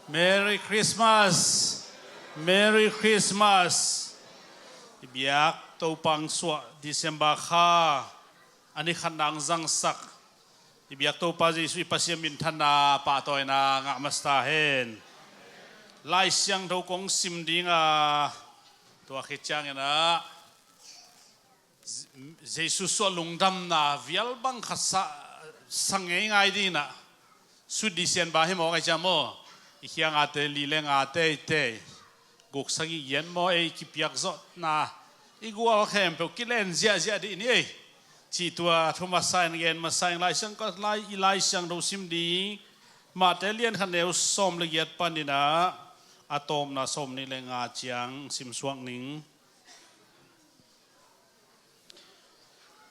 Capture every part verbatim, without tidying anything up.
Merry Christmas. Merry Christmas. I biak Topa hong suah December kha a ni khatna hong zangsak i biak Topa Jesuh i Pasian minthanna pahtawina ngah masa ta hen. Lai Siangtho kong sim ding a, tua khit ciangin ah Jesuh suah lungdamna vial bang khat sa, sa ngeingai ding in ah, Sweet December hi maw, ka hi ciang maw? I khia ngate, li le nga teitei, guk sagih giat maw, ei kipiak zawhna i gual khempeuh kilen ziahziah dih ni ei. Cih tua thu masa in, gen masa in, Lai Siang, ka lai, i Lai Siangtho sim ding, Mate lian khat neu sawm le giat panin ah a tawpna sawm nih le nga ciang simsuak ning.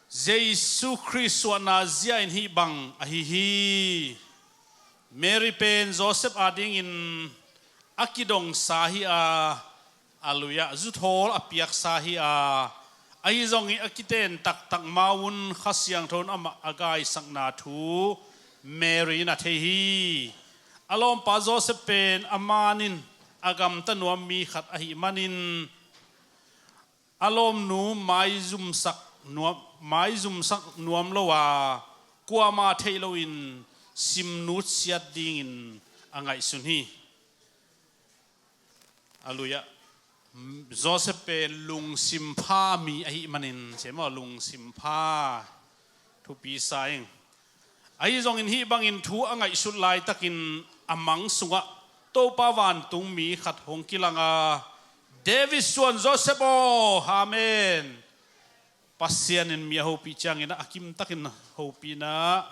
Jesuh Khrist suahna zia in hih bang ahi hi. Mary pen Joseph adingin a kidongsa hi a, a lui-ah zuthawl a piaksa hi a, ahi zongin a kiten taktak ma-un Kha Siangtho in amah a gaisakna thu Mary in a thei hi. A lawmpa Joseph pen a manin a gamta nuam mi khat ahih manin, a lawmnu maizumsak nuam, maizumsak nuam lo a, kuamah theih loin sim nutsiat dingin a ngaihsun hi. A lui-ah Joseph pen lungsim pha mi ahih manin, ci maw, lungsim pha thupi sa ing. Ahi zongin hih bangin thu a ngaihsut laitakin a mang sungah Topa vantungmi khat hong kilang a, David suan Joseph aw, amen. Pasian in mi a hopih ciangin a kimtakin hopihna,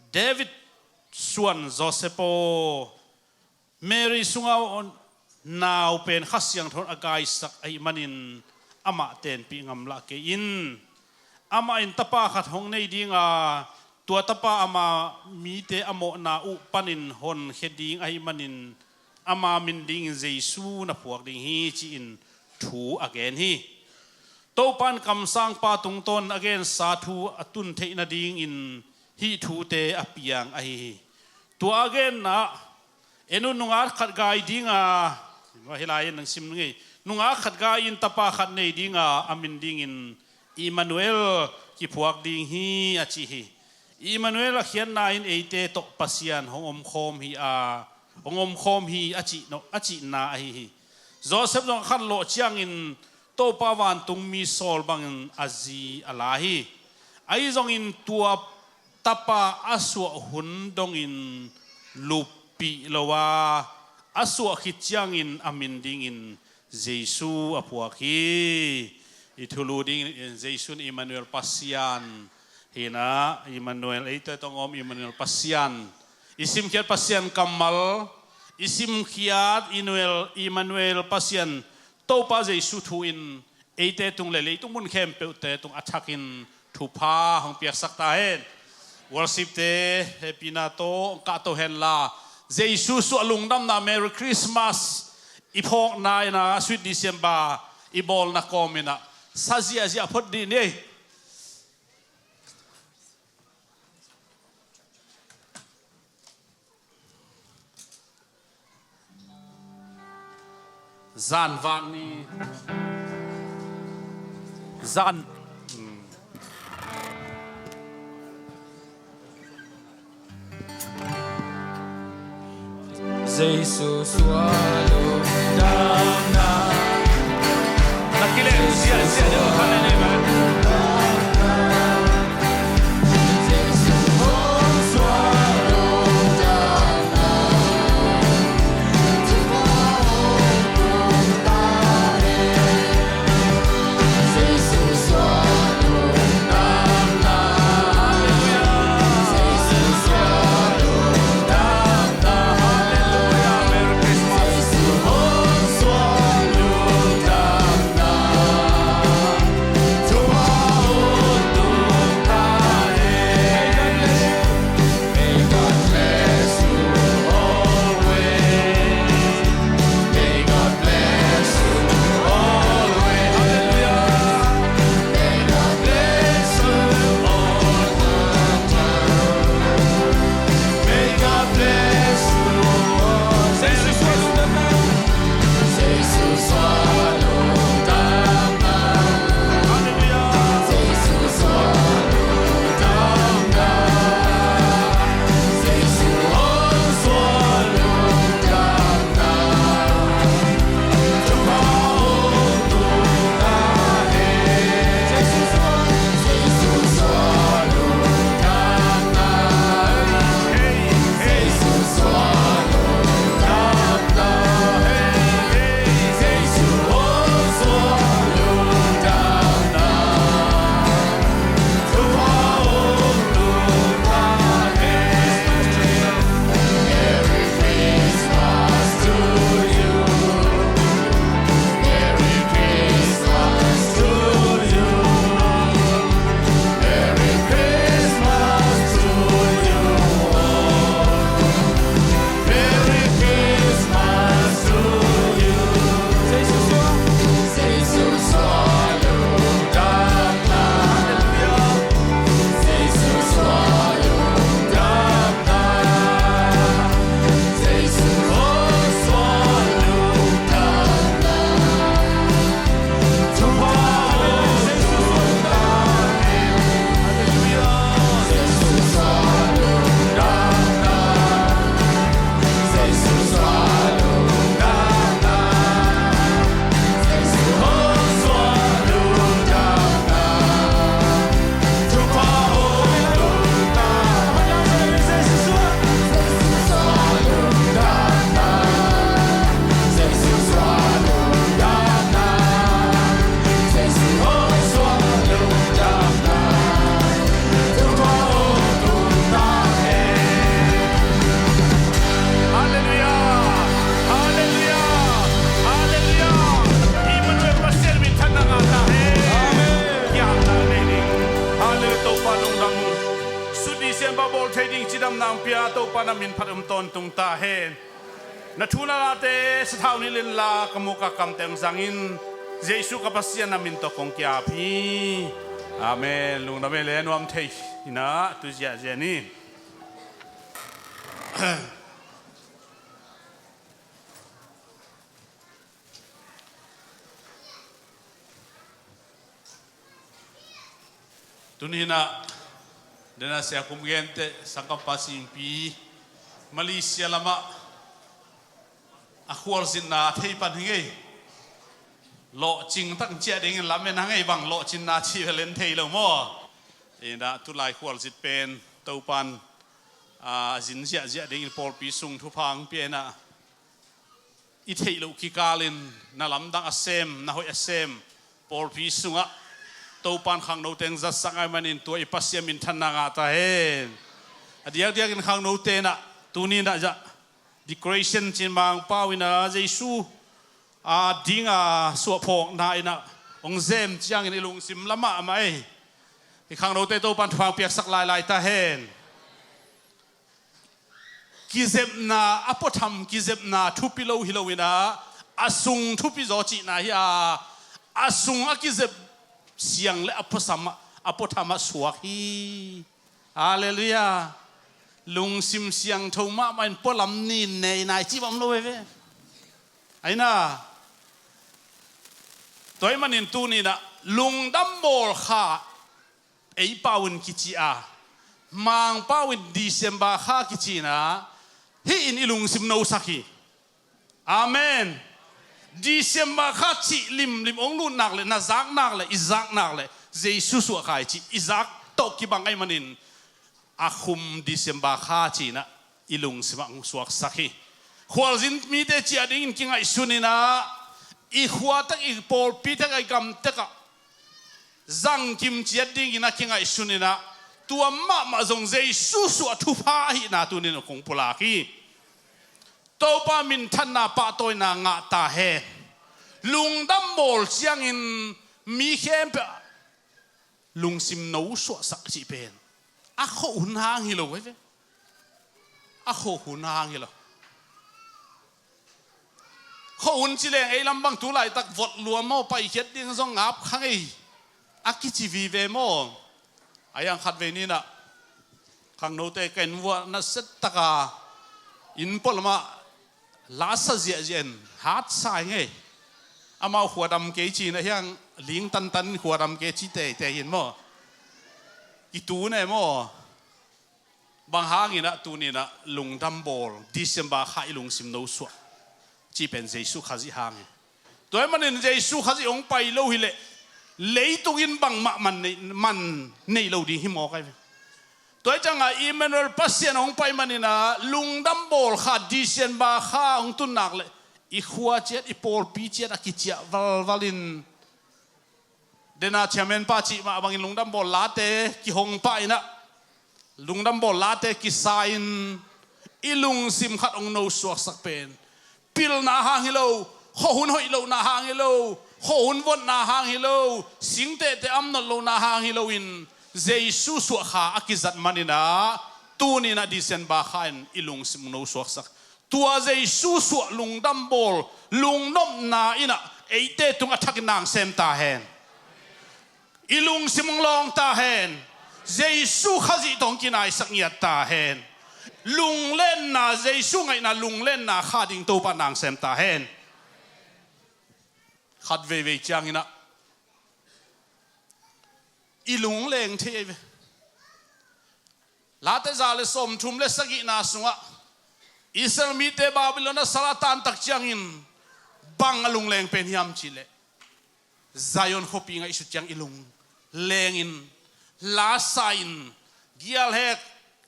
David suan Joseph aw, Mary sunga nau pen Kha Siangtho in a gaisak ahih manin amah tenpih ngamlah kei in. Amah in tapa khat hong nei ding a, tua tapa ama mite a mawhna uh panin honkhia ding ahih manin ama min dingin Jesuh na phuak ding hi, ci-in thu a gen hi. Topa in kamsangpa tungtawn a gensa thu a tun theih nadingin hih thute a piang ahi hi. Tua a genna ah, en un, nungak khat gai ding a, hih lai-in nang sim ngei, nungak khat gai in tapa khat nei ding a, a min dingin Immanuel kiphuak ding hi, a ci hi. Immanuel a khiatna in eite tawh Pasian hong omkhawm hi a, hong omkhawm hi a cih, a cihna ahi hi. Joseph zong a khanlawh ciangin Topa vantungmi sawl bangin a zi a la hi. Ahi zongin tua tapa a suah hun dongin luppih lo a, a suah khit ciangin a min dingin Jesuh a phuak hi. I thulu dingin Jesuh in Immanuel, Pasian hi in ah, Immanuel, eite tawh hong om Immanuel Pasian, i simkhiat Pasian kammal, i simkhiat Immanuel, Immanuel Pasian, Topa Jesuh thu in eite tung le leitung mun khempeuhte tung a thakin thupha hong piaksak ta hen. Worship-te hehpihna tawh hong kahto henla, Jesuh suah lungdamna Merry Christmas i phawkna in ah, Sweet December i bawlna kawmin ah sa ziahziah phot dih ni. Zanvak ni. Zan. Jesu suah lungdamna. Na kileh ziahziah deuh a khan en ei maw. na min phat um tawntung ta hen. Na thu na late sathau ni lenla ka muk a kamte hong zangin Jesu ka Pasian na min tawh kong ki-ap hi. Amen. Lungdam ei le nuam thei inah tu ziahziah ni. Tuninah dena sia kum gente sangkampa singpi Malaysia lamah a khualzinna thei pan hi ngei. Lawhcing tak ciah dingin lamen ha ngei bang lawhcinna cih vel en thei lo maw? Inah tulai khualzin pen Topan a zin ziahziah dingin pawlpi sung thupha hong pia inah i theih loh kikalin na lamdang a sem, na hoih a sem pawlpi sungah Topan khangnote hong zatsak ahih manin tua i Pasian minthanna ngah ta hen. A diakdiakin khangnote inah tuninah zah decoration cin Mangpau inah Jesu a dinga suahphawkna inah hong zem ciangin i lungsim la mahmah ei. I khangnote Topan thupha hong piaksak lailai ta hen. Kizepna a puatham, kizepna thupi lo hi lo inah a sung thupi zaw cihna hi a, a sung a kizep siang le a puatham a, a puatham a suak hi. Halleluiah. Lungsim siangtho mahmah in pualam nin nei nai cih bang om lo veve. Aina tua ahih manin tuninah lungdam bawl kha ei pau in kici a, Mangpau in December kha kici inah hih in i lungsim nosak hi. Amen. December kha cih limlim hong lut nak le na zak nak le i zak nak le Jesu suah kha i cih i zak tawh kibang ahih manin a khum December kha ci inah i lungsim ah hong suaksak hi. Khualzin mite ciah dingin kingaihsun inah i khua tek, i pawlpi tek, i gam tek ah zangkim ciat dingin a kingaihsun inah tua mahmah zong Jesu suah thupha ahihna tunin kong pulak hi. Topa minthanna pahtawina ngah ta hen. Lungdam bawl ciangin mi khempeuh lungsim no suahsak cih pen a khauh hun hang hi lo veve. A khauh hun hang hi lo. Khauh hun ci leng ei lam bang tu laitak vot lua maw, paikhiat ding zong ngap kha ngei a kici vive maw? A hiang khatvei ninah khangnote ka inn vuah nasia taka inn pualamah lasa ziahziah in hatsa hi ngei. Amau khuadam kei ci inah hiang ling tantan khuadam kei ci teitei in maw? I tu ne maw? Bang hang inah tuninah lungdam bawl December kha i lungsim no suah cih pen Jesu Khazih hang hi. Tua ahih manin Jesu Khazih hong pai lo hileh leitung in bangmah man nei, man nei lo ding hi mawk ahi ve. Tua ahih ciangah Emmanuel Pasian hong pai maninah lungdam bawl kha December kha hong tun nak leh i khua ciat, i pawlpi ciat a kiciah valval in dena chairman pa cih mah bangin lungdam bawl late kihong pah inah lungdam bawl late kisa in i lungsim khat hong no suaksak pen pilna hang hi lo, khuahun hoih lohna hang hi lo, khuahun votna hang hi lo, singtehte amnot lohna hang hi loin Jesu suah kha a kizat maninah tuninah December kha in i lungsim hong no suaksak. Tua Jesu suah lungdam bawl lungnopna inah eite tungah thakin na hong sem ta hen. I lungsim hong lawng ta hen. Jesu Khazih tawh hong kinaisak ngiat ta hen. Lunglenna, Jesu ngaihna lunglenna kha ding Topa na hong sem ta hen. Khat veivei cianginah i lungleng thei ahi ve. Late za le sawmthum le sagihna sungah Israel mite Babylon a sal a tantak ciangin bang a lungleng pen hiam cihleh Zion khuapi ngaihsut ciang i lunglengin lasa in gialhek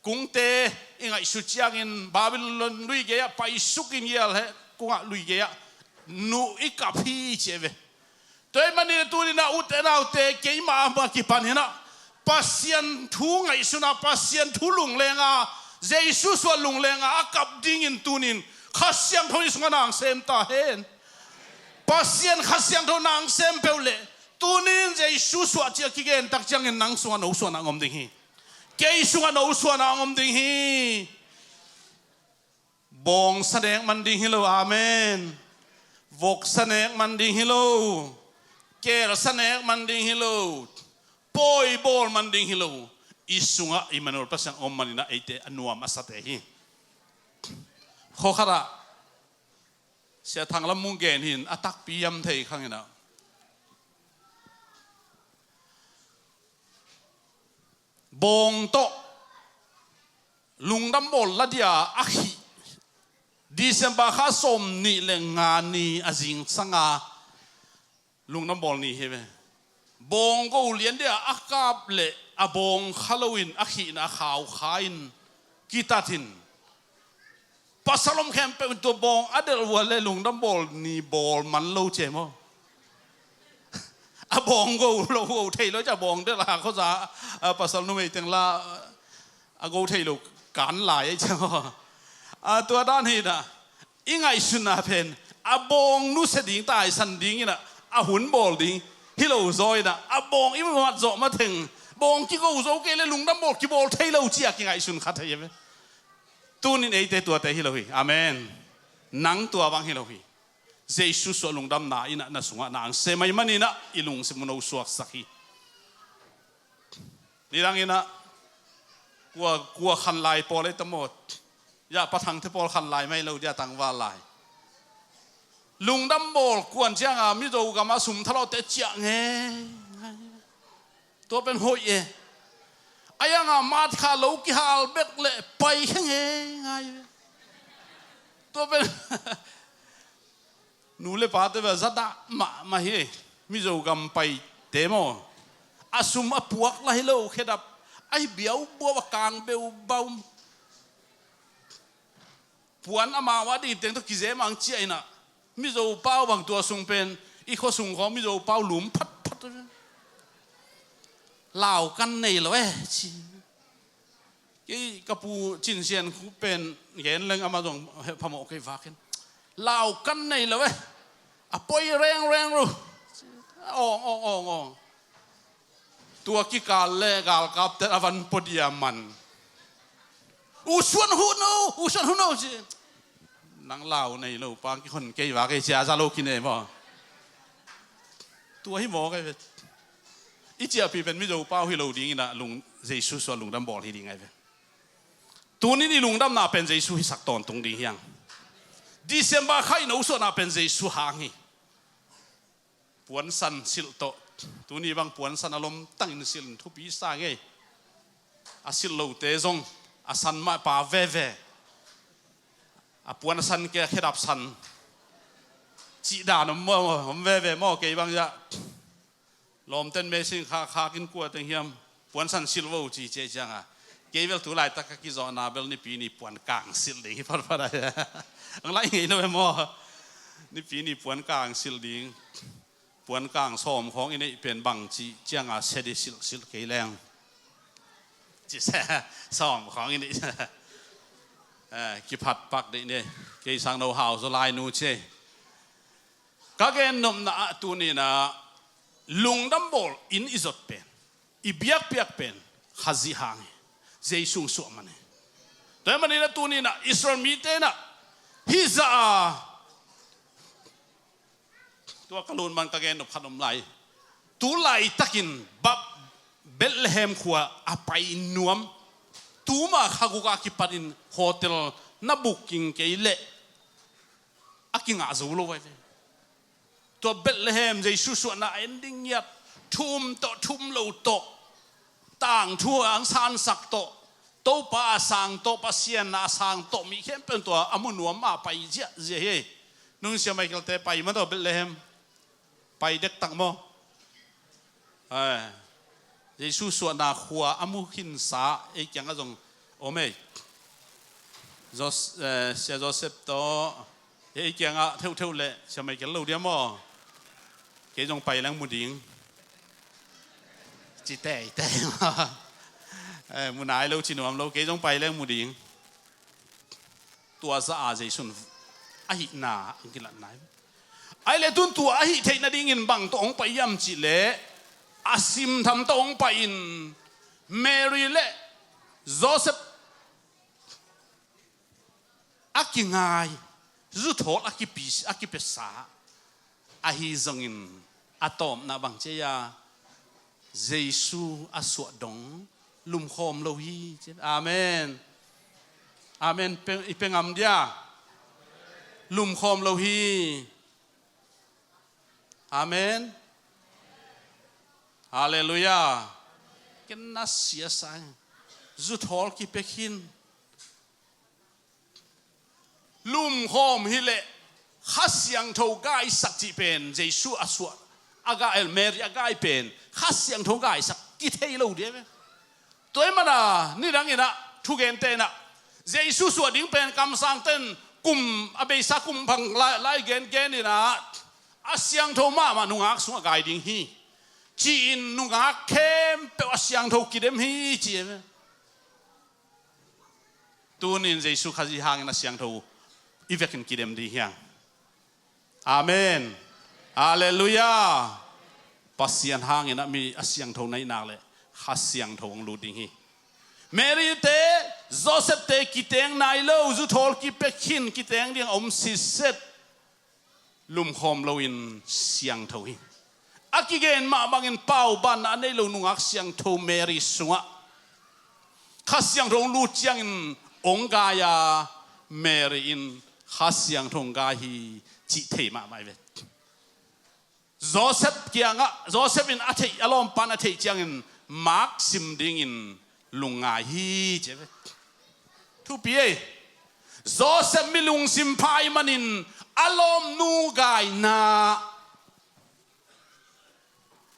kungte i ngaihsut ciangin Babylon lui gei-ah paisukin gialhek kungah lui gei-ah nuh i kap hi ci ahi ve. Tua ahih manin tuninah ute naute keimah a kipaninah Pasian thu ngaihsuna, Pasian thu lunglenga, Jesu suah lunglenga a kap dingin tunin Kha Siangtho i sungah na hong sem ta hen. Pasian Kha Siangtho na hong sem peuh leh tunin Jesu suah ci a kigen tak ciangin nang sungah no suahna hong om ding hi. Kei sungah no suahna hong om ding hi. Bawngsa nek man ding hi lo, amen. Voksa nek man ding hi lo. Kelsa nek man ding hi lo. Pawi bawl man ding hi lo. I sungah Immanuel Pasian om maninah eite a nuam a sate hi. Khawkhatah Sia Thang Lam Mung gen hin a takpi yam thei khanginah bawng tawh lungdam bawl ladia a khih December kha sawm nih le nga ni a zingsanga lungdam bawl ni hi ve. Bawng go lian dia a kap le a bawng kha loin a khihna a khau kha in kitat in pasal om khempeuh in tua bawng a delh uh a le lungdam bawl ni bawl man lo ci e maw? A bawng go lo go thei lo ci a bawng delh a khuaza a pasal numei teng la a go thei lo kan lai ei ci e maw? A tua dan hinah i ngaihsutna pen a bawng nusia ding taisan dinginah a hun bawl ding hi lo zaw inah a bawng i mat zawh matheng bawng kigo zo kei le lungdam bawl kibawl thei lo ci a kingaihsun kha thei a ve. Tunin eite tuate hi lo hi. Amen. Nang tua bang hi lo hi. Jesu suah lungdamna inah na sungah na angse mai maninah i lungsim uh no suaksak hi. Nidang inah kua, kua khan lai pawl ei ta maw? Yah, Pa Thangte pawl khan lai mai lo dia tangval lai. Lungdam bawl kuan cianga Mizo gama sum thalawte ciah nge ngai. Tua pen hoih e. A yanga mat kha lo kihal bek le pai khe nge ngai. Tua pen nu le pate bel zadah mahmah hi. Mizo gam paite maw? A sum a puak la hi lo khedap a hi biaubuau a kang beubau. Puan amau a ding teng tawh kizem ang ciah inah Mizo pau bang tua sung pen i khua sung khawng Mizo pau lum phatphat. Lau kan nei lo e ci. Kei ka pu Cin Sian Khup pen gen leng amah zong heh phamawh kei vakin. Lau kan nei lo e. A poi rengreng ru. Awng, awng, awng, awng. Tua kikal le galkapte a van pua dia man. U Suan Hun o, U Suan Hun o ci. Nang lau nei lo pa kihon kei vak ei ci a za lo kine maw? Tua hi maw kei vet. I ciahpih pen Mizo pau hi lo dinginah lung, Jesu suah lungdam bawl hi ding ai ve. Tunin i lungdamna pen Jesu hisak tawntung ding hiang. December kha i no suahna pen Jesu hang hi. Puansan silh tawh. Tuni bang puansan a lomtangin silh in thupi sa ngei. A silh lote zong a san mah pa veve. A puan a san kei a khedap san cih dan om maw, om veve maw kei bang zah. Lawmten mesin khakhakin kua teng hiam puansan silh vo ci ciai cianga. Kei bel tu laitak ka kizawhna bel Nipi ni puan kang silh ding hi phatphat a. Ang lai ngei lo em maw? Nipi ni puan kang silh ding. Puan kang sawm khawng i neih pen bang ci cianga sia di silhsilh kei leng. Ci se sawm khawng i neih. Eh, kiphat pak deih ni. Kei sang no hau zaw lai nu ci. Ka gen nopna ah tuninah lungdam bawl in i zot pen, i biakpiak pen Khazih hang hi. Jesu suah man hi. Tua hi maninah tuninah Israel mite inah hih zah a tua ka lut man ka gen nop khat om lai. Tu laitakin Bethlehem khua a pai nuam. Tuma kha guk a kipatin hotel na booking kei leh a kingah zo lo vai ve. Tua Bethlehem Jesu suahna a en ding ngiat, thu um tawh, thu um lo tawh, tangthu a ang sansak tawh, Topa a sang tawh, Pasian a sang tawh, mi khempeuh tua a mu nuam a pai ziahziah hi. Nung Sia Michael te pai ma tawh Bethlehem. Pai dektak maw? Eh, Jesu suahna khua a mu khinsa ei kiangah zong om ei. Jos-, eh, Sia Joseph tawh ei kiangah theuhtheuh leh Sia Michael lo dia maw? Kei zong pai leng mu ding. Ci teitei maw? Eh, mu nai lo ci nuam lo, kei zong pai leng mu ding. Tua za a Jesu in a hihna ang kilatna hi. Ai le tun tua a hih theih nadingin bang tawh hong pai hiam cih leh a simtham tawh hong pai in Mary le Joseph a kingai, zuthawl a kipi, a kipiasa. Ahi zongin a tawpna bang ci a, Jesu a suah dong lumkhawm lo hi ci. Amen. Amen. Pe, i pe ngam dia? Lumkhawm lo hi. Amen. Halleluiah. Ken na siasa. Zuthawl kipia khin. Lumkhawm hileh Kha Siangtho gaisak cih pen Jesu a suah a gai, Mary a gai pen Kha Siangtho gaisak kithei lo dia ve. Tua ahih mana nidang inah thugente inah Jesu suah ding pen kamsangten kum a beisa kum bang lai, lai gengen inah a siangtho mahmah nungak sungah gai ding hi ci-in nungak khempeuh a siangtho kidem hi ci e ve. Tunin Jesu Khazih hangin a siangtho i vekin kidem ding hiang. Amen. Halleluiah. Pasian hangin a mi a siangtho na hih nak leh Kha Siangtho hong lut ding hi. Mary te, Joseph te kiteng nai lo, zuthawl kipia khin, kiteng ding a om sitset. Lumkhawm loin siangtho hi. A kigen mah bangin paubanna a nei lo nungak siangtho Mary sungah Kha Siangtho hong lut ciangin hong gai a, Mary in Kha Siangtho hong gai hi cih thei mahmah hi ve. Joseph kiangah, Joseph in a theih, a lawmpan a theih ciangin mak sim dingin lungngai hi ci e ve. Thupi ei. Joseph mi lungsim pha ahih manin a lawmnu gaina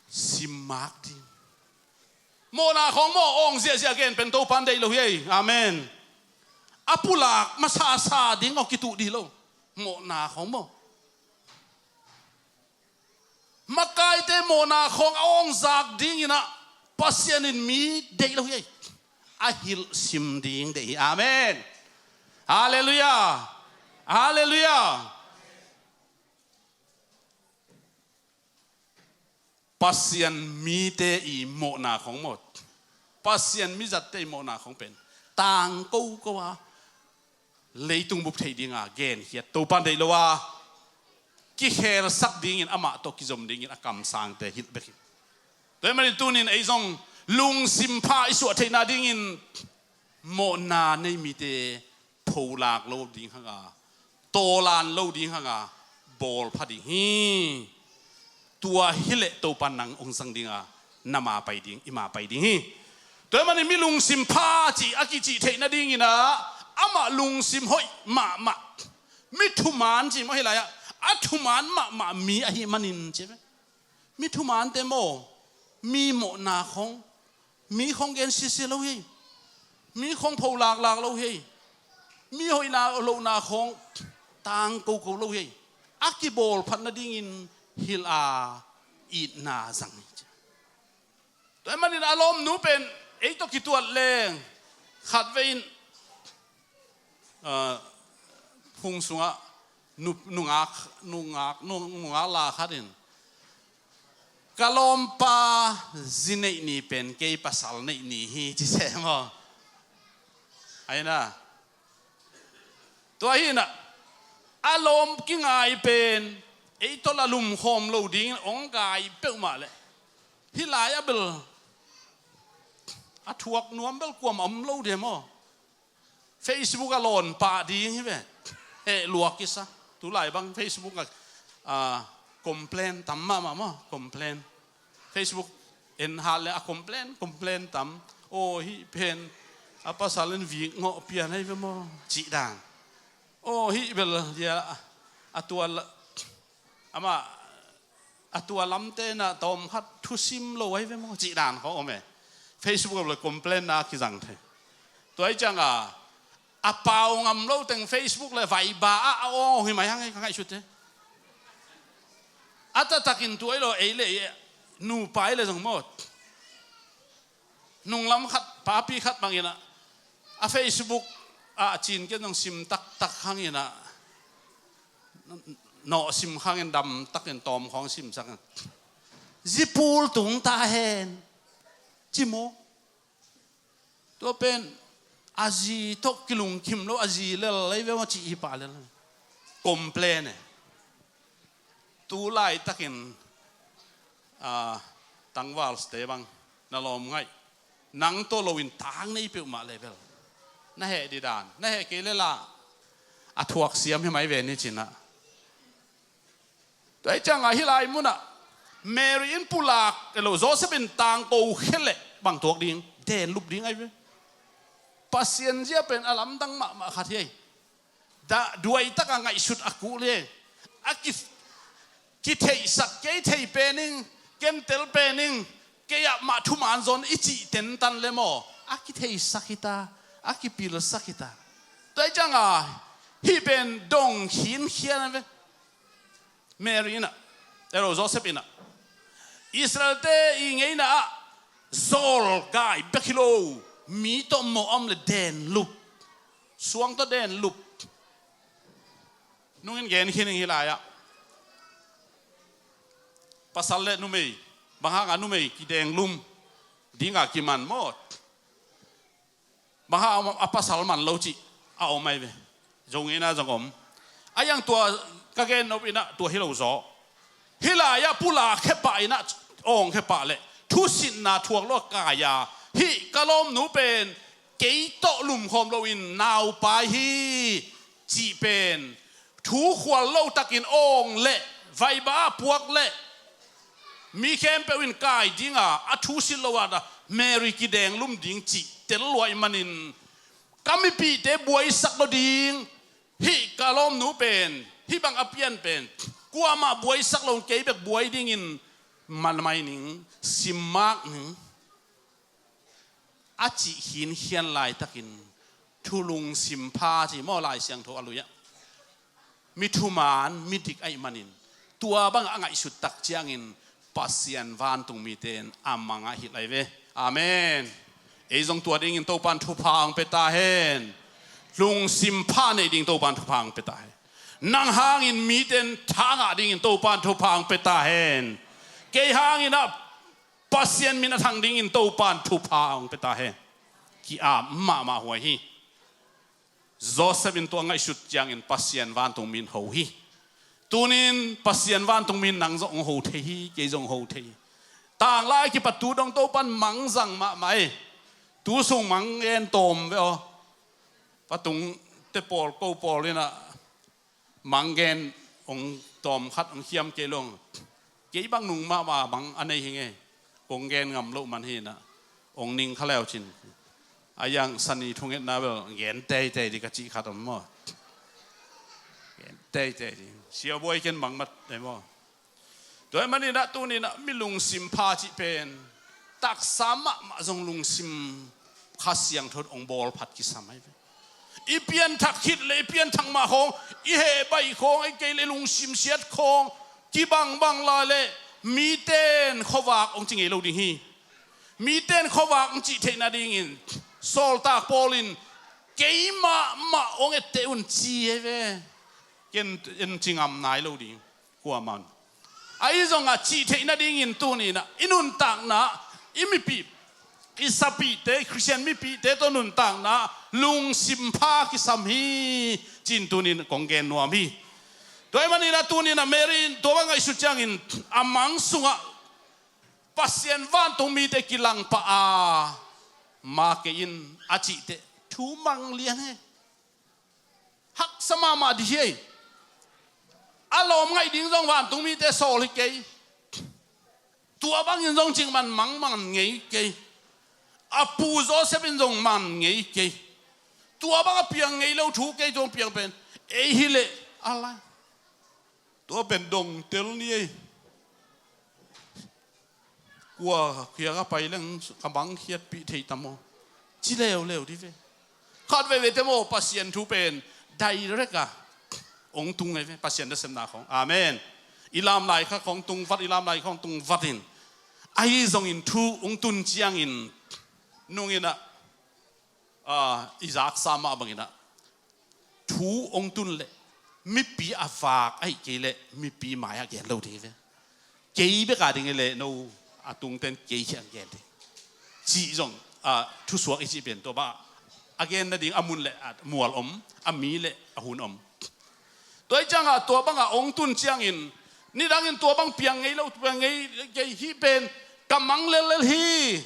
simmak ding. Mawhna khawng maw, awng ziahziah gen pen Topan deih lo hi ei. Amen. A pulak masasa ding aw kituh dih lo. Mawhna khawng maw, makaite mawhna khawng a awngzak dinginah Pasian in mi deih lo hi ei. A hilhsim ding deih hi. Amen. Halleluiah. Halleluiah. Pasian mite i mawhna khawng maw, Pasian mizatte i mawhna khawng pen tangko ko a leitung bup thei dinga genkhiat Topan deih lo a, kikhelsak dingin amah tawh kizom dingin a kamsangte hilh bek hi. Tua ahih manin tunin ei zong lungsim pha i suah theihna dingin mawhna nei mite pholak lo ding hanga, tawlan lo ding hanga, bawlpha ding hi. Tua hileh Topan nang hong zang dinga, na ma pai ding, i ma pai ding hi. Tua ahih manin mi lungsim pha cih a kicih theih nadinginah amah lungsim hoih mahmah, mi thuman cih maw, hi lai-ah a thuman mahmah mi ahih manin ci ve. Mi thumante maw, mi mawhna khawng, mi khawng gen sisia lo hi. Mi khawng pho laklak lo hi. Mi hoihna lohna khawng tangko ko lo hi. A kibawlphat nadingin hilh a, itna zang hi. Tua ahih manin a lawmnu pen ei tawh kituat leng khatvei in, ah, phung sungah nu-, nungak, nungak, nu-, nungak la khat in, ka lawmpa zi neih ni pen kei pasal neih ni hi ci se maw. Aina. Tua hinah a lawm kingai pen ei tawh la lumkhawm lo dingin hong gai peuhmah leh, hih lai-ah bel a thuak nuam bel kuamah om lo dia maw. Facebook a lawn pah ding hi ve. Heh luak kisa. Tulai bang Facebook a, a, complain tam mahmah maw, complain. Facebook en hat le a complain, complain tam. Aw, hih pen a pasal in vik ngawh pian ahi ve maw, cih dan. Aw, hih bel dia a tua la, amah a tua lamte na tawm khat thusim lo ahi ve maw, cih dan khawng om e. Facebook le complain na kizang thei. Tua ahi cianga a pau ngam lo teng Facebook le Viber ah a awng hi mai hang e, ka ngaihsut e. A taktakin tua ahi lo, ei le ei, nupa ahi le zong maw, nunglam khat, papi khat bangin ah, a Facebook ah a cin ken zong sim taktak hangin ah, nawh sim hangin dam takin tawm khawng simsak. Zipul tung ta hen. Ci maw? Tua pen A zi tawh kilungkim lo, a zi lel lei ve maw cih hi pah lel. Complain e. Tu laitakin, ah, tangvalte bang na lawm ngaih. Nang tawh loin tang nei peuhmah level. Na heh didan, na heh kei lela. A thuak siam hi mai ve ni cinah. Tua hi ciangah hih lai munah Mary in pulak elo, Joseph in tangko khia leh bang tuak ding, den lup ding ahi ve. Pasian zia pen a lamdang mahmah khat hi. Dah duai takah ngaihsut a kul hi. A ki, kitheihsak kei thei pen ing, kentel pen ing, kei ah mah thuman zon i cih tentan le maw. A kitheihsak hita, a kipilsak hita. Tua hi ciangah hih pen dong khinkhian a ve. Mary inah, ero Joseph inah, Israelte i ngeina ah zawl gai bek hi lo, mi tawh mawh a om le den lup, suang tawh den lup. Nungin gen khin ing hi lai-ah. Pasal le numei, bang hangah numei kideng lum dinga kiman maw? Bang hang a pasal man lo cih a om ahi ve. Zong ina zong om. A iang tua ka gen nop inah tua hi lo zaw. Hih lai-ah pulak khepah inah awng khepah le thusitna thuak lo a kai-a, hih ka lawmnu pen kei tawh lumkhawm loin naupai hi cih pen thu khual lo takin awng le vaiba ah puak le mi khempeuh in kai dinga a thusit lo ah Mary kideng lum ding cih tel luai manin, ka mipihte buaisak lo ding, hih ka lawmnu pen, hih bang a pian pen kuamah buaisak lo, kei bek buai dingin man mai ning, sim mak ning. A cih khinkhian laitakin thu lungsim pha ci maw, Lai Siangtho a lui-ah. Mi thuman, mi dik ahih manin tua bangah a ngaihsut tak ciangin Pasian vantungmite in a mang a hilh ahi ve. Amen. Ei zong tua dingin Topan thupha hong pia ta hen. Lungsim pha nei ding Topan thupha hong pia ta hen. Nang hangin mite in tha ngah dingin Topan thupha hong pia ta hen. Kei hangin ah Pasian min a thang dingin Topan thupha hong pia ta hen. Ki-ap mahmah huai hi. Joseph in tua ngaihsut ciangin Pasian vantungmi in ho hi. Tunin Pasian vantungmi in nang zong hong ho thei hi, kei zong ho thei hi. Tanglai kipat tu dong Topan mang zang mahmah hi. Tu sung mang gen tawm ve aw. Patung te pawl ko pawl inah mang gen hong tawm khat hong khiam kei lo. Kei bang nung mahmah mang a nei hi ngei. Kong gen ngam loh man hi inah hong ning kha leu cin. A iang sani thungetna bel gen teitei di ka cih khat om maw? Gen teitei di. Sia buai ken mang mat dai maw? Tua ahih manin ah tuni-in ah mi lungsim pha cih pen taksa mahmah zong lungsim Kha Siangtho in hong bawl phat kisam ahi ve. I pianthak khit le i pianthak mah khawng, i heh baih khawng, ahih kei le lungsim siat khawng kibangbang lai le mite in khuavak hong ci ngei lo ding hi. Mite in khuavak hong cih theih nadingin Sawltak Paul in keimah mah hong etteh un ci ahi ve. Ken en ci ngam nai lo ding. Kuamah un. Ahi zongah cih theih nadingin tuni-in ah i nuntakna, i mipih, i sapihte, Khristian mipihte tawh nuntakna lungsim pha kisam hi, ci-in tuni-in kong gen nuam hi. Tua ahih manin ah tuni-in ah Mary in tua bang ngaihsut ciangin a mang sungah Pasian vantung mite kilang pah a, ma kei in a cih teh thu mang lian hi. Haksa mahmah dih hi. A lawm ngaih ding zong vantung mite sawl hi kei. Tua bangin zong cingman mang man ngei kei. A pu Joseph in zong man ngei kei. Tua bang a piang ngei lo thu kei, tua piang pen ei hi leh a lai. Tua pen dongtel ni ei. Kua khia ka pai leng ka bang khiatpih thei tam aw, ci leuleu dih ve. Khat veivei te maw, Pasian thu pen direct a hong tung ei ve, Pasian nasepna khawng. Amen. I lamlai kha khawng tung vat, i lamlai khawng tung vat in. Ahi zongin thu hong tun ciangin nungin ah, ah, i zaksa mah bangin ah thu hong tun leh mipi a vak ahih kei leh mipi mai-ah gen lo ding hi ve. Kei bek a ding hi leh no a tungten kei khiang gen ding. Cih zong, ah, thusuak i cih pen tua bah a gen nading a mun le a mual om, a mi le a hun om. Tua ih ciangah tua bangah hong tun ciangin, nidangin tua bang piang ngei lo, piang ngei kei hih pen ka mang lellel hi.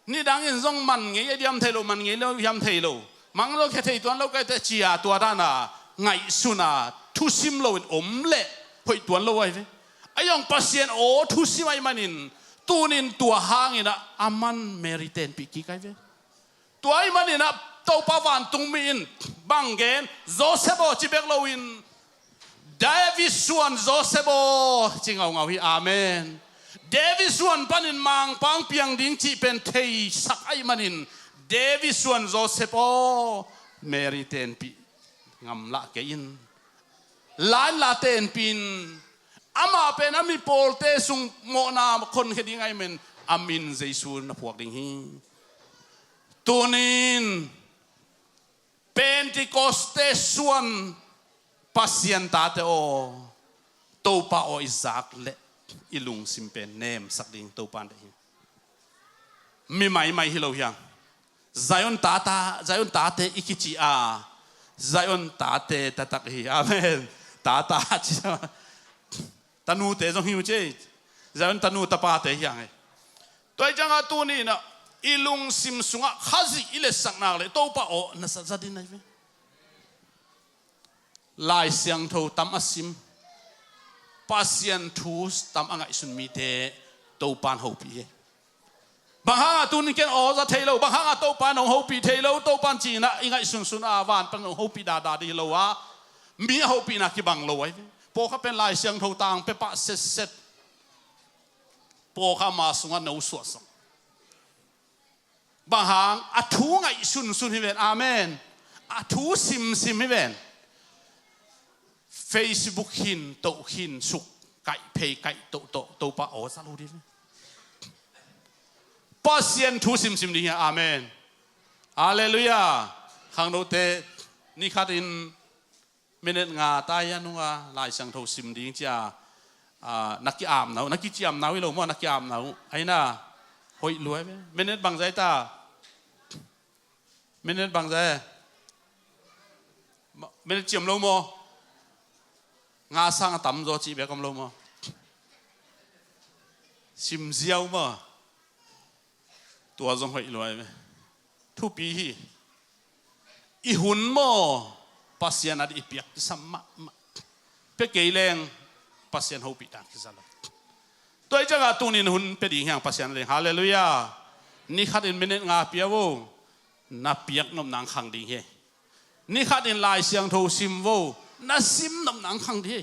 Nidangin zong man ngei a diam thei lo, man ngei lo hiam thei lo. Mang lo khia thei tuan lo kaite cia tua dana ngaihsuna thusim loin om leh hoih tuan lo ahi ve. A iong Pasian aw thusim ahi manin tunin tua hangin ah a man Mary tenpih kik ahi ve. Tua ahi manin ah Topa vantungmi in bang gen, Joseph aw ci bek loin David suan Joseph aw ci ngaungau hi. Amen. David suan panin mangpang piang ding cih pen theisak ahi manin David suan Joseph aw Mary tenpih ngamlah kei in. Lain la tenpih in. Amah pen a mi pawlte sung mawhna khonkhia ding ahi men a min Jesu na phuak ding hi. Tunin Pentecost te suan Pasian tate aw, Topa aw i zak leh i lungsim pen nemsak ding Topa deih hi. Mi maimai hi lo hiang. Zion tata, Zion tate i kici a, Zion tate taktak hi. Amen. Tata ci a, tanute zong hi uh ci. Zion tanu tapate hiang hi. Tua ih ciangah tuninah i lungsim sungah Khazih i letsak nak leh Topa aw na zatzatin ahi ve. Lai Siangtho tam a sim, Pasian thu tam a ngaihsun mite Topan hopih hi. Bang hangah tunin ken aw za thei lo, bang hangah Topan hong hopih thei lo, Topan cinah i ngaihsunsun a van pan hong hopih dada dih hi lo a, mi a hopihna kibang lo ahi ve. Pawlkhat pen Lai Siangtho tang pia pah setset. Pawlkhat ama sungah no suahsak. Bang hang, a thu ngaihsunsun hi ven. Amen. A thu simsim hi ven. Facebook khin toh khin suk kaih phei kaih toh toh Topa aw za lo dih hi. Pasian thu simsim ding hi. Amen. Halleluiah. Khangnote nikhatin minute nga tai a nunga Lai Siangtho sim ding cia, ah, na kiamna uh, na kiciamna uh hi lo maw, na kiamna uh aina hoih lua ve. Minute bangzah ta? Minute bangzah? Minute ciam lo maw? Nga sang a tamzaw cih bek om lo maw? Simziau maw? Tua zong hoih lua ve. Thupi hi. I hun maw, Pasian a dih i piak kisam mahmah. Pia kei leng Pasian hopih dan kiza lo. Tua ih ciangah tunin hun pia ding hiang Pasian leng. Halleluiah. Nikhatin minute nga pia vo. Na piak nopna ang khang ding hi. Nikhatin Lai Siangtho sim vo. Na sim nopna ang khang ding hi.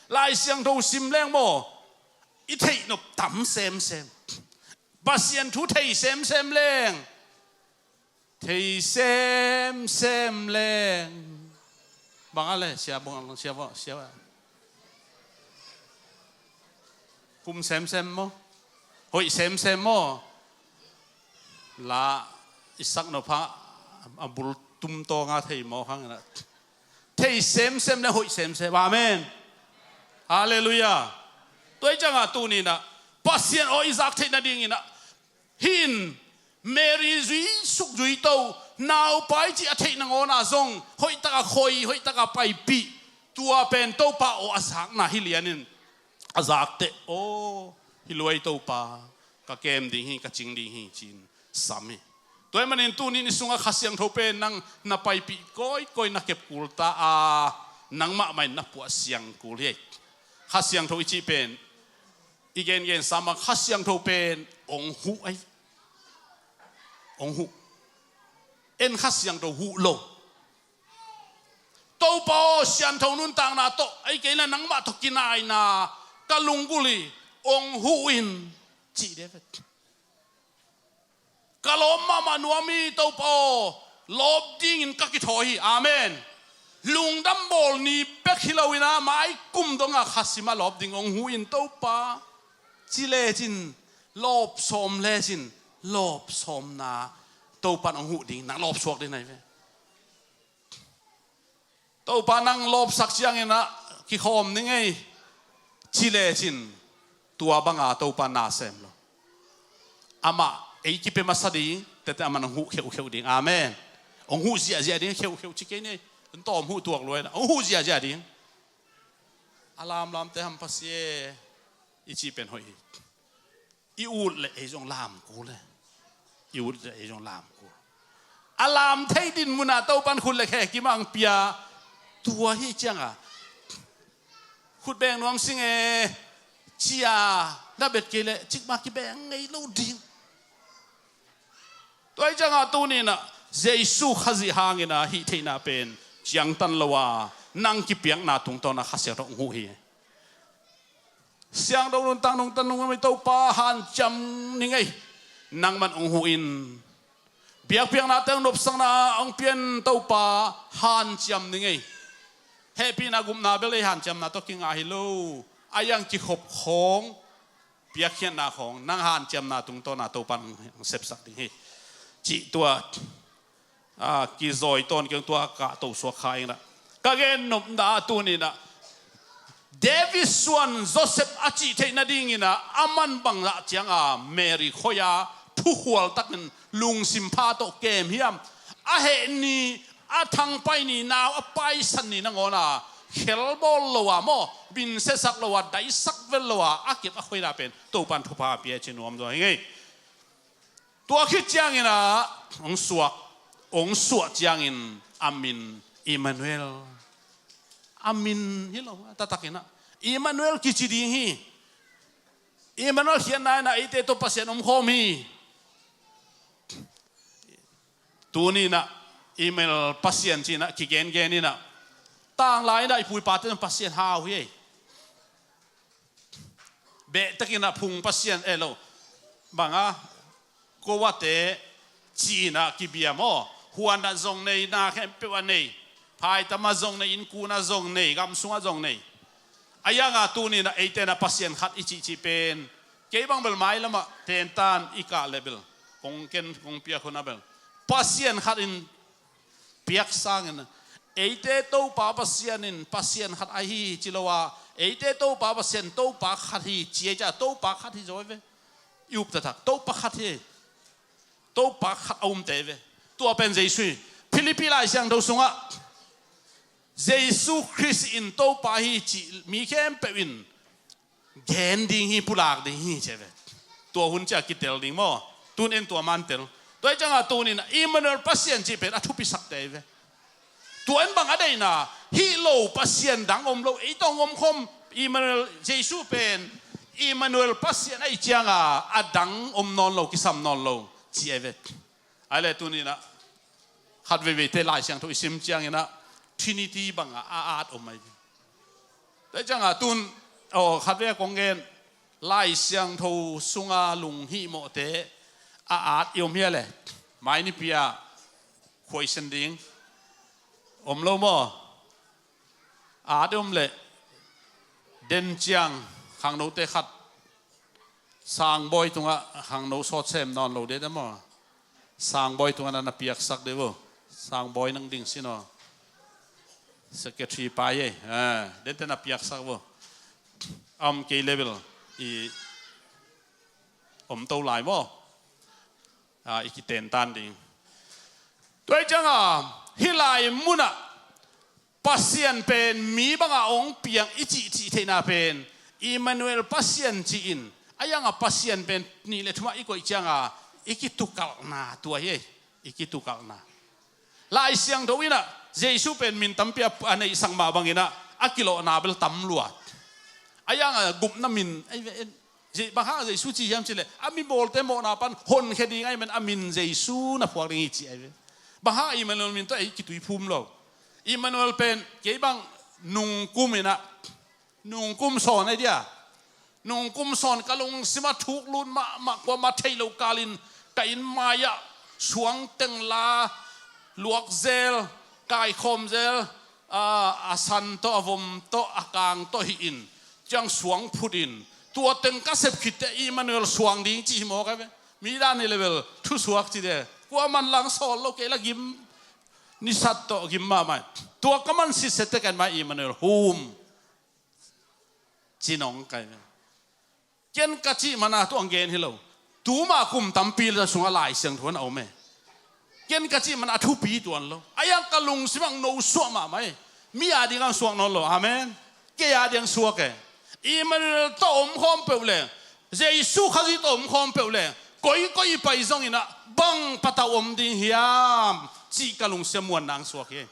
Lai Siangtho sim leng maw, i theih nop tam semsem. Pasian thu thei semsem leng. Thei semsem leng. Bang a le, sia bang, sia bang, sia bang. Kum semsem maw? Hoih semsem maw? La i sak nop ha, a bul tum tawnga thei maw khang na. Thei semsem le hoih semsem. Amen. Halleluiah. Tua ih ciangah tuninah Pasian aw i zak theih nadinginah hin Mary zui suk zui to, naupai cih a theih nangawnah zong hoihtaka khoi, hoihtaka paipih. Tua pen Topa aw a zakna hi lianin a zakteh, aw hi luai Topa, ka kem ding hi, ka cing ding hi ci-in sam hi. Tua ih manin tunin i sungah Kha Siangtho pen nang na paipih kawikawi, na kepkul ta a, nangmah mah in na puah siangkul hi. Kha Siangtho i cih pen i gengen sam a, Kha Siangtho pen hong huh ahi. Hong huh. En Kha Siangtho huh lo. Topa aw, siangtho nuntakna tawh, ei kei le nangmah tawh kinaina ka lunggulh hi, hong huh in, cih dek ve. Ka lawp mahmah nuam hi Topa aw, lawp dingin ka kithawi hi. Amen. Lungdam bawl ni bek hi loin a, maikum donga khasim a lawp ding hong huh in Topa. Ci lecin, lawp sawm lecin, lawp sawmna Topa in hong huh ding, nang lawp suak ding ahi ve. Topa nang lawpsak ciangin ah kikhawm ning ei, ci lecin tua banga Topa na sem lo. Amah ei kipia masa ding, tete a man hong huh kheukheu ding. Amen. Hong huh ziahziah ding, kheukheu ci kei ni. Hong tawm huh tuak luai na hong huh ziahziah ding. A lamlamte hampha si e. I cih pen hoih hi. I ut le ei zong lam kul e. I ut le ei zong lam kul. A lam thei din munah Topan khut le khe kimang pia. Tua hi cianga khut beng nuam sing e. Cia na bet kei le cikmah kibeng ngei lo ding. Tua hi cianga tuninah Jesu Khazih hangina hih theihna pen ciangtan lo a nang kipiakna tungtawna Kha Siangtho hong huh hi. Siangtho nuntak nungtan nungmami Topa hanciam ni ngei. Nangman hong huh in biakpiaknate hong nopsakna hong pian Topa hanciam ni ngei. Hehpihna gupna bel ei hanciamna tawh kinga hi lo. A iang kikhop khawng piakkhiatna khawng nang hanciamna tungtawna Topan hong sepsak ding hi. Cih tua a kizawi tawn keng tua a kah tosuak kha inah ka gen nopna a tuninah David suan Joseph a cih theih nadinginah a man bangzah cianga Mary khoia thukhual takin lungsim pha tawh kem hiam a heh ni a thangpai ni nau a paisan ni nangawna khelbawl lo a maw binsiasak lo a daisak vel lo a a kep a khoina pen Topan thupha a pia ci nuam zaw hi ngei. Tua khit cianginah hong suak hong suah ciangin a min Emmanuel a min hi lo a taktakinah Emmanuel kici ding hi. Emmanuel khiatna inah eite tawh Pasian omkhawm hi. Tuninah Emmanuel Pasian cinah kigengen inah tanglai inah i pu i pate Pasian hau hi ei. Behtakinah phung pasian e lo banga koate cinah kibia maw? Huanah zong nei na khempeuh a nei phaitamah zong nei innkuna zong nei gamsungah zong nei. A ianga tuninah eitenah Pasian khat i cihcih pen kei bang bel mailamah tentan i kah le bel kong ken kong piak hunah bel Pasian khat in piak sangin eite Topa Pasian in Pasian khat ahi hi ci lo a eite Topa Pasian Topa khat hi ci ei ca Topa khat hi zaw ve. I up taktak Topa khat hi. Topa khat a umte ve. Tua pen Jesu hi. Philippi Lai Siangtho sungah Jesu Khrist in Topa hi cih mi khempeuh in gen ding hi pulak ding hi ci ve. Tua hun cia kitel ding maw? Tun en tua man tel. Tua hi cianga tunin Emmanuel Pasian cih pen a thupisakte hi ve. Tua en bang a deihna hih lo Pasian dang om lo ei tawh hong omkhawm Emmanuel Jesu pen Emmanuel Pasian ahi cianga a dang om nawn lo kisam nawn lo ci ahi ve. Ahi le tuninah khat veiveite Lai Siangtho i sim cianginah Trinity bangah a at om ahi ve. Tua ciangah tun aw khatvei a kong gen Lai Siangtho sunga lunghihmawhte a at i om hia le mai nipi ah khuaisen ding om lo maw? A at i om leh den ciang khangnote khat Sangbawi tungah khangno sawtsem nawn lo dede maw? Sangbawi tungah na na piaksak de vo. Sangbawi nang ding sin aw. Secretary pai ei. Dente na piaksak vo. A om kei level i om to lai maw? I kitentan ding. Tua hi cianga hih lai munah Pasian pen mi bangah hong piang i cihcih theihna pen Emmanuel Pasian ci-in a ianga Pasian pen nih le thumah i koih cianga i kitukalhna tua hi ei. I kitukalhna Lai Siangtho inah Jesu pen min tampi a neihsak mah banginah a kilawhna bel tam luat. A ianga gupna min bang hang Jesu ci hiam cileh a mi bawlte mawhna pan honkhia ding ahi men a min Jesu na phuak ding hi ci ahi ve. Bang hang Emmanuel min tawh ei kitui phum lo. Emmanuel pen kei bang nungkum inah nungkum sawn ahi dia. Nungkum sawn ka lungsimah thuk lut mahmah kuamah theih loh kalin ka inn mai-ah suang tengla luakzel kaikhawmzel a san tawh a vom tawh a kang tawh hi-in ciang suang phutin tua teng ka sep khitte Emmanuel suang ding cih hi mawk a ve. Mi dan hi level thusuak cite kuaman lang sawl lo kei la gim nisat tawh gim mahmah tua ka man sitset tek en mai Emmanuel hum cinong kai ve. Ken ka cih mana tuang gen hi lo. Tuma kum tampi le sungah Lai Siangtho na om e. Ken ka cih man a thupi tuan lo. A iang ka lungsim ang no suak mahmah e. Mi a ding ang suak nawn lo. Amen. Kei a ding ang suak e. Emmanuel tawh om khawm peuh le, Jesu Khazih tawh om khawm peuh le, koikoi i pai zongin ah bang patau om ding hiam cih ka lungsim muanna ang suak hi.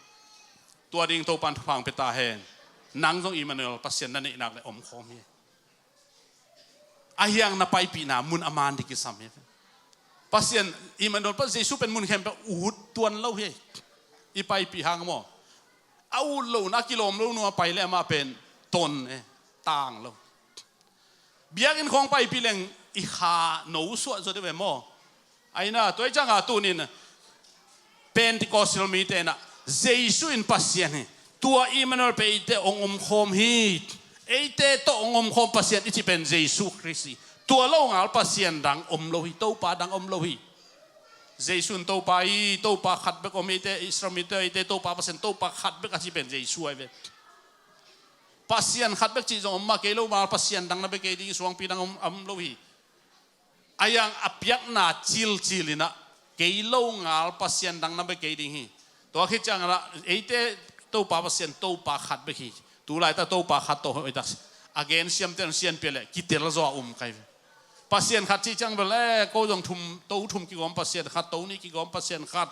Tua ding Topan thupha ang pia ta hen. Nang zong Emmanuel Pasian na neihnak le om khawm hi. A hiang na paipihna mun a man ding kisam hi. Pasian, Emmanuel pa Jesu pen mun khempeuh ut tuan lo hi. I paipih hang maw? A ut lo na, kilawm lo nua pai le amah pen ton e, tang lo. Biakinn khawng paipih leng i kha no suah zaw deuh ve maw? Aina, tua i cianga tunin Pentecostal mite inah Jesu in Pasian hi. Tua Emmanuel pen eite ong om khawm hi. Eite tawh ong om khawm Pasian i cih pen Jesu Khrist hi. Tua lo ngal Pasian dang om lo hi. Topa dang om lo hi. Jesu in Topa hi. Topa khat bek om hi. Eite Israel mite, eite Topa Pasian, Topa khat bek a cih pen Jesu ahi ve. Pasian khat bek cih zong om mah, kei lo ngal Pasian dang na bia kei ding, suangpi dang om, om lo hi. A iang a piakna cilcil inah kei lo ngal Pasian dang na bia kei ding hi. Tua khit ciang inah eite Topa Pasian Topa khat bek hi. Tulaitak Topa khat tawh hoihtak a gen siamte hong sianpia le kitel zaw a um kai ve. Pasian khat cih ciang bel e, ko zong thum, to thum kigawm Pasian khat, to nih kigawm Pasian khat.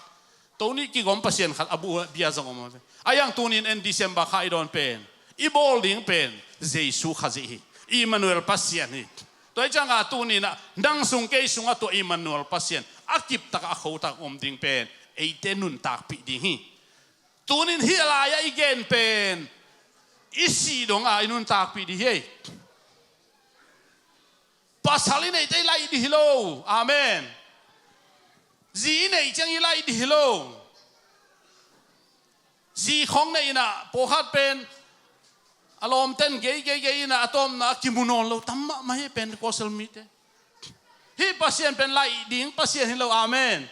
To nih kigawm Pasian khat a bu bia zong om a ve. A iang tunin en December kha i dawn pen, i bawl ding pen Jesu Khazih hi. Emmanuel Pasian hi. Tua i cianga tuninah nang sung kei sungah tua Emmanuel Pasian a kiptak a khotak om ding pen eite nuntakpih ding hi. Tunin hih lai-ah i gen pen i sih donga i nuntakpih ding hi. Pasal i neihte i laih dih hi lo. Amen. Zi i neih ciang i laih dih hi lo. Zi khong neih inah pawlkhat pen a lawmten gei gei gei inah a tawpna a kimu nawn lo tam mahmah hi Pentecostal mite. Hih Pasian pen laih ding Pasian hi lo. Amen.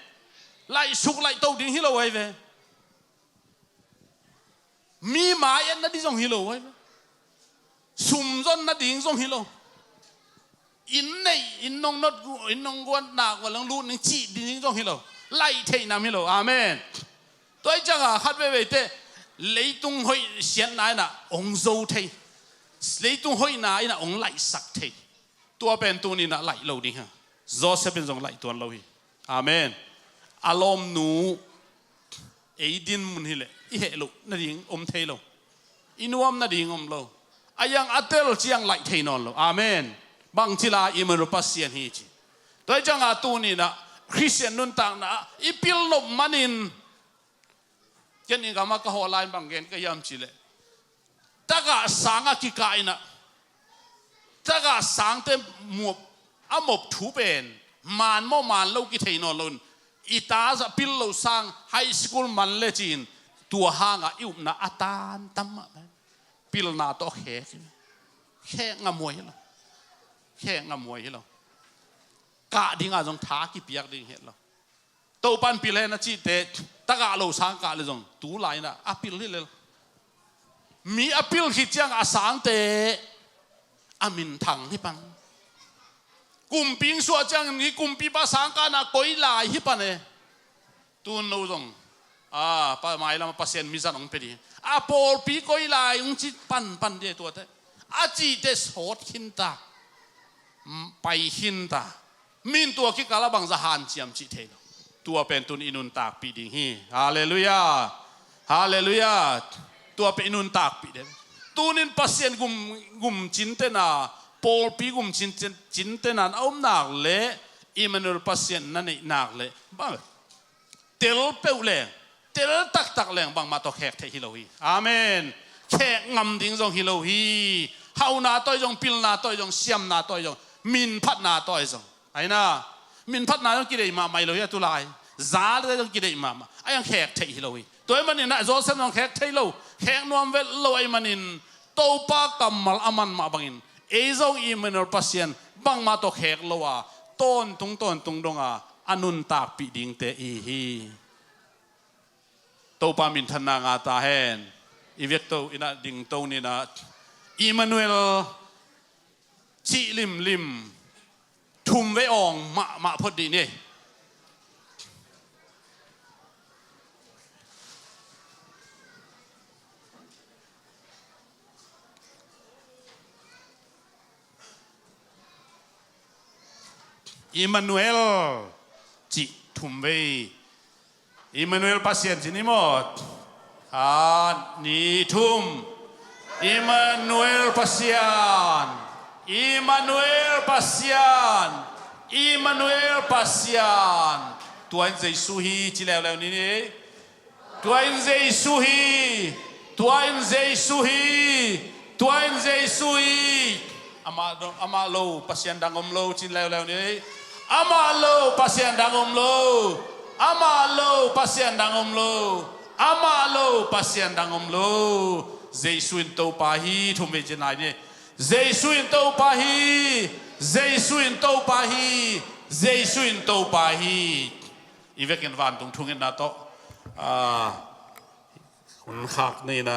Laih suk laih to ding hi lo ahi ve. Mi mai et nading zong hi lo ahi ve. Sum zon nading zong hi lo. Inn neih, inn nong not gu, inn nong guan nak ua lang lut ning cih ding zong hi lo. Laih theih nam hi lo. Amen. Tua i cianga khat veivei teh leitung hoih siatna inah ong zo thei. Leitung hoihna inah ong laihsak thei. Tua pen tuninah laih lo ding ha. Joseph in zong laih tuan lo hi. Amen. A lawmnu ei din mun hileh i heh loh nading om thei lo. I nuam nading om lo. A iang a tel ciang laih thei nawn lo. Amen. Bangci la Emmanuel Pasian hi ci. Tua i cianga tuninah Khristian nuntakna ah i pilnop manin Ken i gamah ka hawh lai in bang gen ka hiam cihleh, tagah sangah kikah inah tagah sangte muap, a mop thu pen maan maw maan lo kithei nawn loin i ta zah pil lo sang high school man le ci-in tua hangah i upna a tan tam mah pilna tawh khek hi. Khek ngamhuai hi lo. Khek ngamhuai hi lo. Kah dingah zong tha kipiak ding het lo. Topan pil hen a cihte tagah lo sang kah le zong tu lai inah a pil hi lel. Mi a pil khit ciang a sangte a minthang hi pan. Kumpi ing suah ciangin hi kumpipa sangkahna koi lai hi pan e. Tun no zong a pa mailam a Pasian mizan hong pia ding a pawlpi koi lai hong ci panpan dih tuate a cihte sawt khinta. Pai khinta. Min tua kikal a bangza hanciam cih thei lo. Tua pen tun i nuntakpih ding hi. Halleluiah. Halleluiah. Tua pen i nuntakpih ding. Tunin Pasian gum, gum cintena, pawlpi gum cin, cin, cintena na om nak le Emmanuel Pasian na neih nak le bang tel peuh leng, tel taktak leng bangmah tawh khek theih hi lo hi. Amen. Khek ngam ding zong hi lo hi. Hauhna tawh zong, pilna tawh zong, siamna tawh zong, minphatna tawh zong. Aina, minphatna zong kideih mahmah hi lo hi a tulai. Zate zong kideih mahmah. A iang khek theih hi lo hi. Tua ahih manin ah Joseph zong khek thei lo, khek nuam vet lo ahih manin Topa kammal a man mah bangin ei zong Emmanuel Pasian bangmah tawh khek lo a tawntung tawntung donga a nuntakpih dingte i hi. Topa minthanna nga ta hen. I vekto inah dingto ninah Emmanuel cih limlim thum vei awng mahmah phot dih ni. Immanuel cih thum vei. Immanuel Pasian cih ni maw? Khat, nih, thum. Immanuel Pasian. Immanuel Pasian. Immanuel Pasian. Tua in Jesu hi ci leuleu ni ni. Tua in Jesu hi. Tua in Jesu hi. Tua in Jesu hi. Amah, amah lo Pasian dang om lo ci leuleu ni. Amah lo Pasian dang om lo. Amah lo Pasian dang om lo. Amah lo Pasian dang om lo. Jesu in Topa hi, thum vei ci nai ni. Jesu in Topa hi. Jesu in Topa hi. Jesu in Topa hi. I vekin vantung thungetna tawh, ah, hun khak ni in,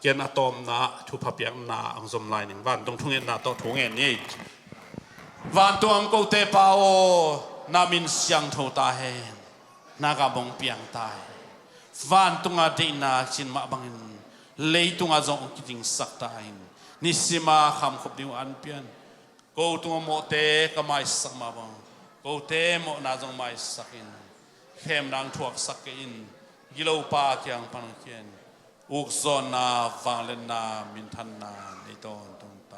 ken a tawpna thupha piakna hong zom lai ning. Vantung thungetna tawh thungen ni. Vantung a om kote Pa aw, na min siangtho ta hen. Na gam hong piang ta hen. Vantung a deihna cin mah bangin leitung a zong hong kidingsak ta hen. Nisim a khamkhop ding uh an pian. Ko tungah mawhte ka maisak mah bang, kote mawhna zong maisak in, khemna hong thuaksak kei in, gilopa kiang pan hong khia in, ukzawnna, vangliatna, minthanna nei tawntung ta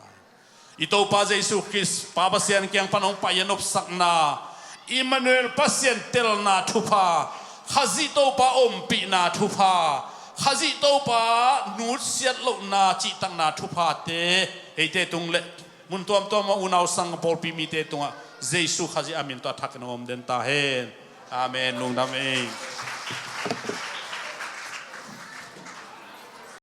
in. I Topa Jesu Khrist, Pa Pasian kiang pan hong pai a nopsakna, Immanuel Pasian telna thupha, Khazih Topa ompihna thupha, Khazih Topa nutsiat lohna cihtakna thuphate eite tung le mun tuamtuam a unau sang pawlpi mite tungah Jesu Khazih a min tawh a thakin a om den ta hen. Amen. Lungdam ei.